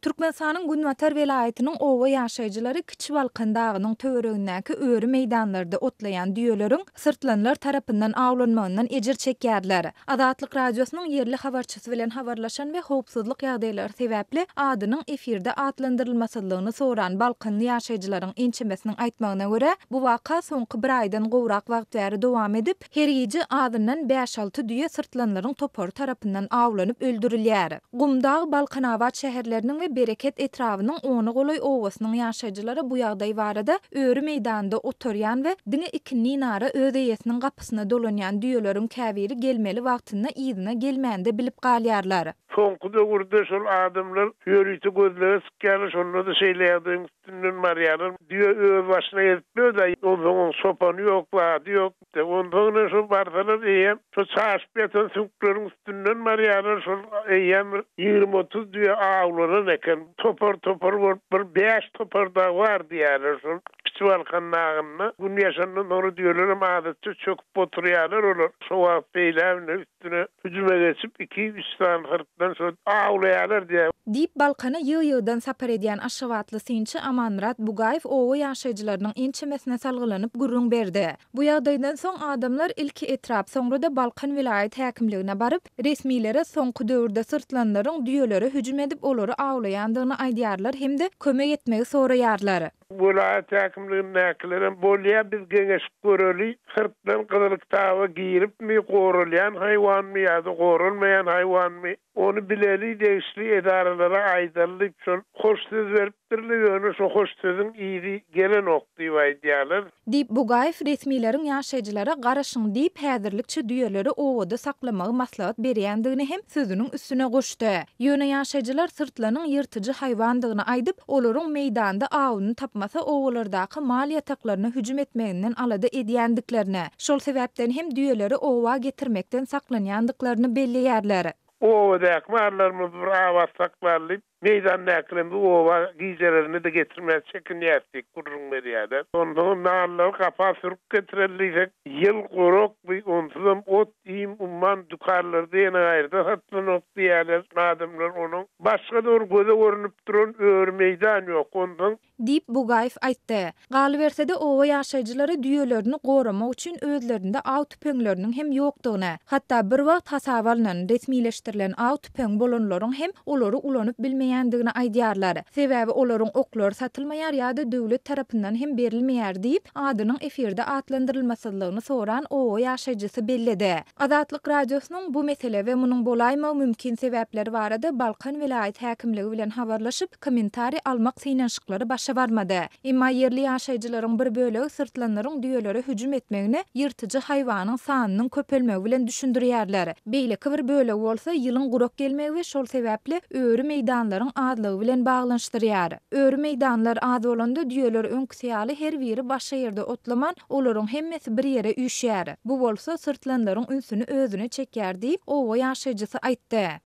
Türkmenistanyň günbatar welaýatynyň oba ýaşaýjylary Kiçi Balkan dagynyň töweregindäki öri meýdanlarda otlaýan düýeleriň syrtlanlar tarapyndan awlanmagyndan ejir çekýärler. Azatlyk Radiosynyň ýerli habarçysy bilen habarlaşan we howpsuzlyk ýagdaýlary sebäpli adynyň efirde atlandyrylmasyzlygyny soran balkanly ýaşaýjylaryň ençemesiniň aýtmagyna görä, bu waka soňky bir aýdan gowrak wagt bäri dowam edip, Her gije azyndan bäş-alty düýe syrtlanlaryň topary tarapyndan awlanyp öldürilýär. Gumdag, Balkanabat şäherleriniň we Bereket etrabynyň ona golaý obasynyň ýaşaýjylary bu ýagdaý barada öri meýdanda otarýan we diňe ikindinara öz eýesiniň gapysyna dolanýan düýeleriň käbiri gelmeli wagtynda yzyna gelmände bilip galýarlar. Soňky döwürde şol adamlar ýörite gözlege çykýarlar, şonda-da şeýle ýagdaýyň üstünden barýarlar. Düýe öz başyna gezip ýör-dä, onsoň oň çopany ýok, zady ýok. Onsoň ine şo barsalar eýýäm şo çaşyp ýatan süňkleriň üstünden barýarlar, şol eýýäm bir 20-30 düýe awlanan eken. Topar-topar bolup bir bäş topar dagy bar diýýärler şol Kiçi Balkan dagynda. Gün ýaşandan soňra düýelerem adatça çöküp oturýarlar olar. Şo wagt beýläbine üstüne hüjüme geçip, iki-üç sany syrtdan şo awlaýarlar diýýär. Diýip, Balkana ýygy-ýygydan sapar edýän aşgabatly synçy Amanmyrat Bugaýew oba ýaşaýjylarynyň ençemesine salgylanyp gürrüň berdi. Bu ýagdaýdan soň adamlar ilki etrap, soňra-da Balkan welaýat häkimligine baryp, resmilere soňky döwürde syrtlanlaryň düýelere hüjüm edip, olary awlaýandygyny aýdýarlar hem-de kömek etmegi soraýarlar. Welaýat häkimligindäkilerem bolýa biz geňeşip göreli, syrtlan gyzyl kitaba giripmi, goralýan haýwanmy ýa-da goralmaýan haýwanmy, ony bileli, degişli edaralara aýdaly diýip şol hoş söz beripdirler, ýöne şo hoş sözüň yzy gelenok diýip aýdýarlar. Diýip, Bugaýew resmileriň ýaşaýjylara garaşyň diýip, häzirlikçe düýeleri obada saklamagy maslahat berýändigini hem sözüniň üstüne goşdy. Ýöne ýaşaýjylar syrtlanyň ýyrtyjy haýwandygyny aýdyp, olaryň meýdanda awuny tapmasa obalardaky mal ýataklaryna hüjüm etmeginden alada edýändiklerini, şol sebäpden hem düýeleri oba getirmekden saklanýandyklaryny belleýärler. Obadaky mallarymyzy bir abat saklaly diýip, Meýdandäkilerimizi oba gijelerine-de getirmäge çekinýäris diýip gürrüň berýärler. Onsoňam nallary gapa sürüp getireli diýsek, ýyl gurakmy, onsuzam ot-iým umman dükanlarda ýene gaýrda satylanok diýýärler adamlar. Onuň başga-da bir göze görnüp duran öri meýdan ýok. Onsoň Diýip, Bugaýew aýtdy. Galyberse-de, oba ýaşaýjylary düýelerini goramak üçin özlerinde aw tüpeňleriniň hem ýokdugyny, hatda bir wagt hasaba alnan, resmileşdirilen aw tüpeňi bolanlaryň hem olary ulanyp bilmeýändigini aýdýarlar. Sebäbi olaryň oklary satylmaýar ýa-da döwlet tarapyndan hem berilmeýär diýip, adynyň efirde atlandyrylmasyzlygyny soran oba ýaşaýjysy belledi. Azatlyk Radiosynyň bu mesele we munuň bolaýmagy mümkin sebäpleri barada Balkan welaýat häkimligi bilen habarlaşyp, kommentariý almak synanyşyklary başa barmady. Emma ýerli ýaşaýjylaryň bir bölegi syrtlanlaryň düýelere hüjüm etmegini ýyrtyjy haýwanyň sanynyň köpelmegi bilen düşündirýärler. Beýleki bir bölegi bolsa ýylyň gurak gelmegi we şol sebäpli öri meýdanlaryň azlygy bilen baglanyşdyrýar. Öri meýdanlar az bolanda düýeler öňküsi ýaly her biri başga ýerde otlaman, olaryň hemmesi bir ýere üýşýär. Bu bolsa syrtlanlaryň ünsüni özüne çekýär diýip, oba ýaşaýjysy aýtdy.